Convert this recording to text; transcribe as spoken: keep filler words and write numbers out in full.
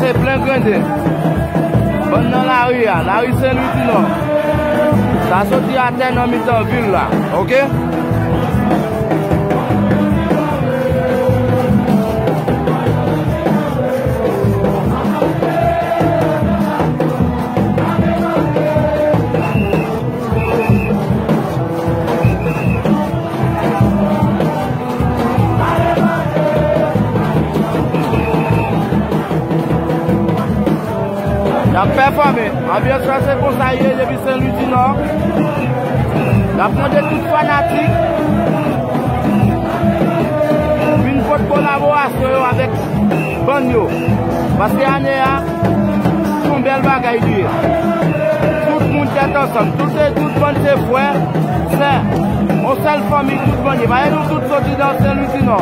Se plen grende. Bann nan lari a, lari Sen Lwi di Nò. Sa soti atè nan mitan vil la, oke? N ap pèfòme. Anbyans la se konsa l ye depi Sen Lwi di Nò. N ap mande tout fanatik vin pot kolaborasyon yo avèk bann yo. Paske ane a, se yon bèl bagay li ye. Tout moun tèt ansanm. Tout, tout bann se frè, sè. Yon sèl fanmi, tout bann ye. Paske nou tout soti nan Sen Lwi di Nò.